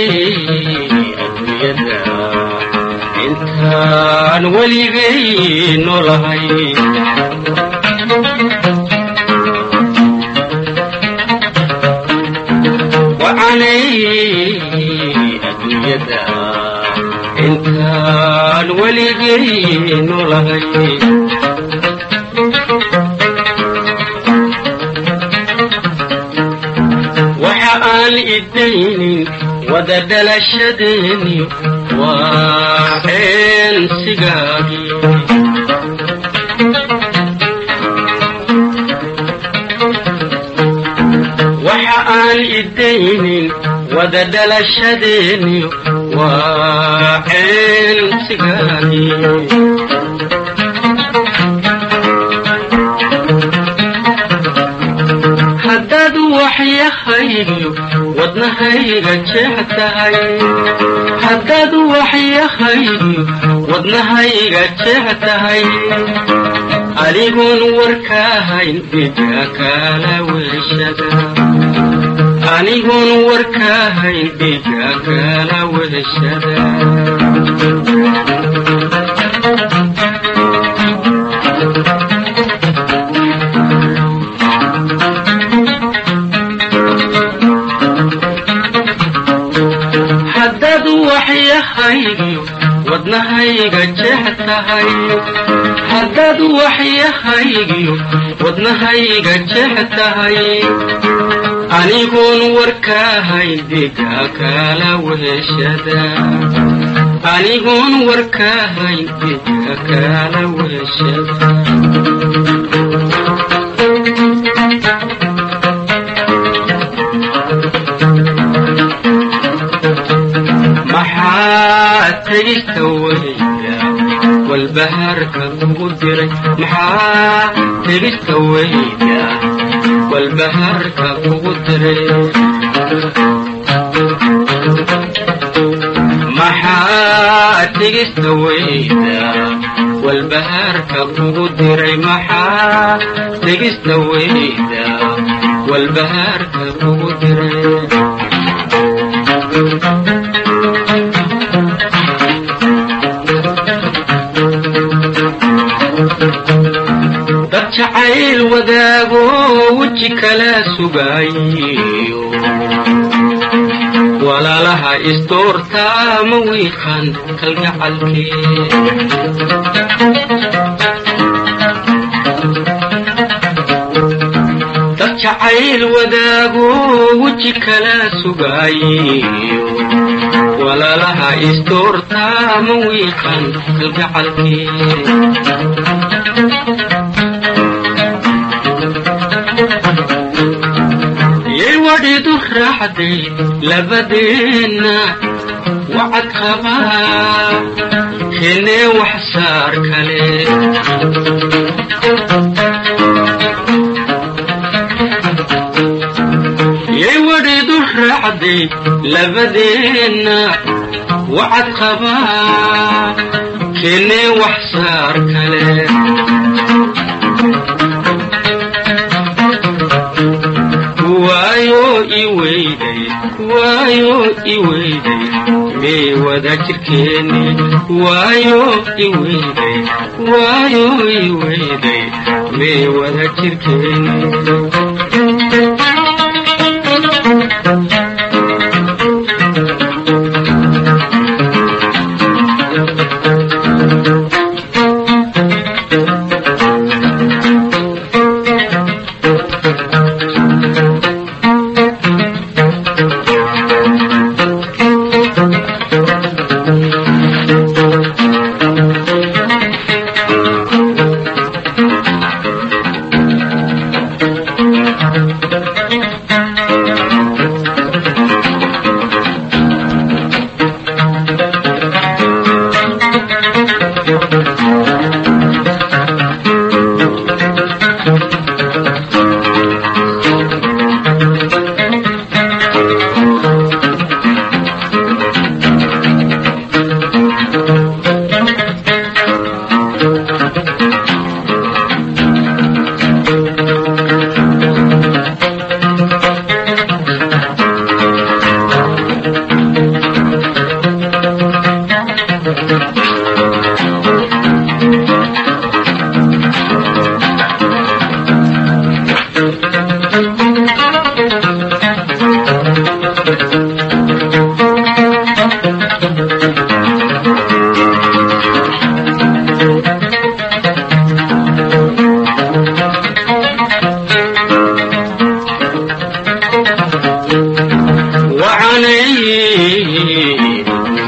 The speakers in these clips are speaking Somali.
Adduunyada intaan weligay noolahay. Wacanay adduunyada intaan weligay noolahay. Waxa aan idaynin wada dhalashadeeni waa ceensigaagii. Waxa aan idaynin wada dhalashadeeni waa ceensigaagii. Haddaad waxyahaygiyo wadnahayga jeex tahay, haddaad waxyahaygiyo wadnahayga jeex tahay, anigoon warkaahayn dhiga kala weheshada, anigoon warkaahayn dhiga kala weheshada. Haddaad waxyahaygiyo wadnahayga jeex tahay, haddaad waxyahaygiyo wadnahayga jeex tahay, anigoon warkaahayn dhiga kala weheshada, anigoon warkaahayn dhiga kala weheshada. Maxaa tegista weyda walbahaarka kugu diray? Maxaa tegista weyda walbahaarka kugu diray? Maxaa tegista weyda walbahaarka kugu diray? Maxaa tegista weyda walbahaarka kugu diray? Dad jacayl wadaago weji kala sugaayo, walaalaha isdoortaa ma wiiqan kalgacalkee. Dad jacayl wadaago weji kala sugaayo, walaalaha isdoortaa ma wiiqan kalgacalkee. Yay wadhidu raacday labadeenna wacad qabaa keenee wax saar kale. Yay wadhidu raacday labadeenna wacad qabaa keenee wax saar kale. Waayo i weyday, waayo i weyday, mee wada jirkeeni? Waayo i weyday, waayo i weyday, mee wada jirkeeni?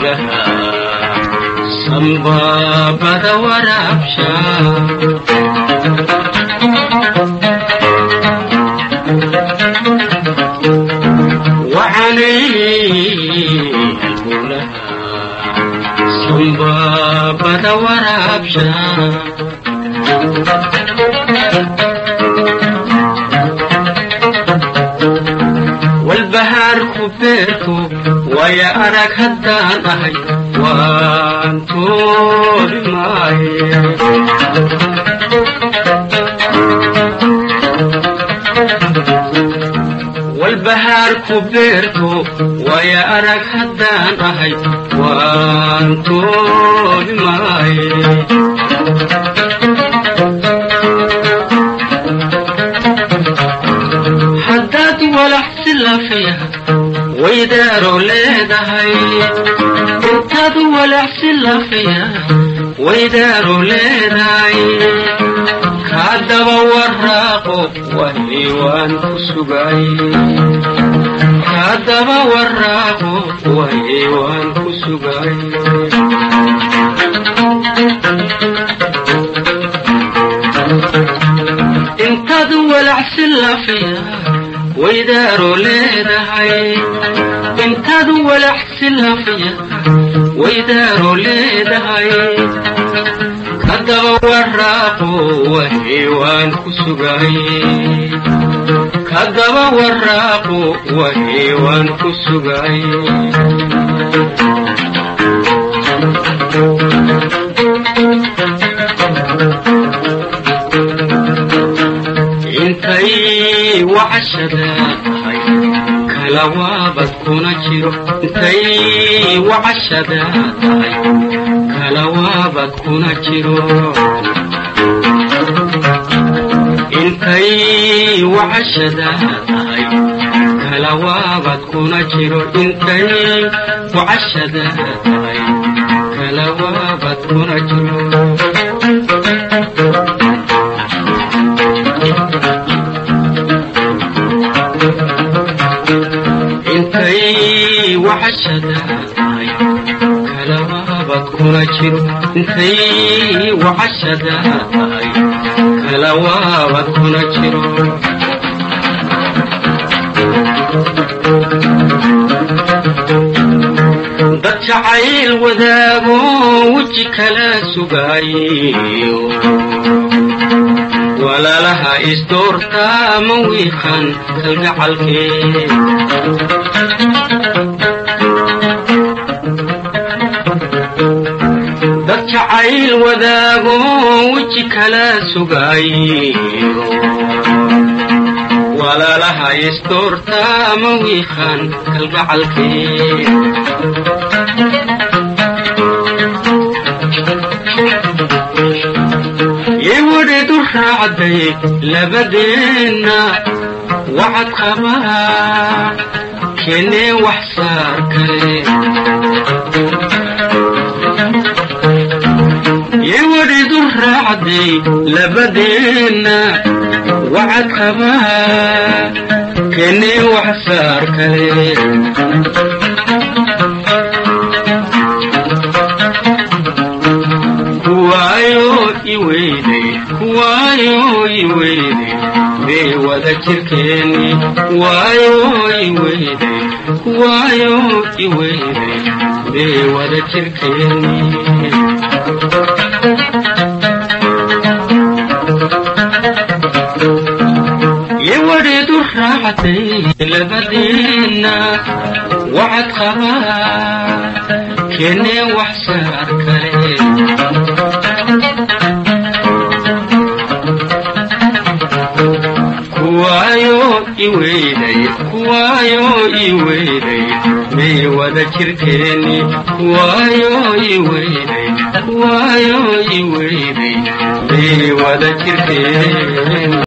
Halbowlaha sanbaabada waraabsha wacanay halbowlaha sanbaabada waraabsha walbahaarku beerto waya arag haddaan ahay waan toobi maaye walbahaarku beerto waya arag haddaan ahay waan toobi maaye haddaad walax si lafiya waydaaro leedahay intaad walax si lafiya waydaaro leedahay kaadaba waraaqo wahi waan ku sugay kaadaba waraaqo wahi waan ku sugay intaad walax si lafiya waydaaro leedahay intaad walax si lafiya waydaaro leedahay kadaba waraaqo wahi waan ku sugay kadaba waraaqo wahi waan ku sugay intay wacashada tahay kala waabad kuna jiro intay wacashada tahay kala waabad kuna jiro intay wacashada tahay kala waabad kuna jiro intay wacashada tahay kala waabad kuna jiro intay wacashada tahay kala waabad kuna jiro intay wacashada tahay kala waabad kuna jiro dad jacayl wadaago weji kala sugaayo walaalaha isdoortaa ma wiiqan kalgacalkee dad jacayl wadaago weji kala sugaayo walaalaha isdoortaa ma wiiqan kalgacalkee yewadheedu raacday labadeenna wacad qabaa keenee wax saar kale yewadheedu raacday labadeenna wacad qabaa keenee wax saar kale kuwaayo iweyday mee wada jirkeeni waayo iweyday kuwaayo iweyday mee wada jirkeeni yewadheedu raacday labadeenna wacad qabaa keenee wax saar kale kuwaayo iweyday kuwaayo iweyday mee wada jirkeeni kuwaayo iweyday kuwaayo iweyday mee wada jirkeeni.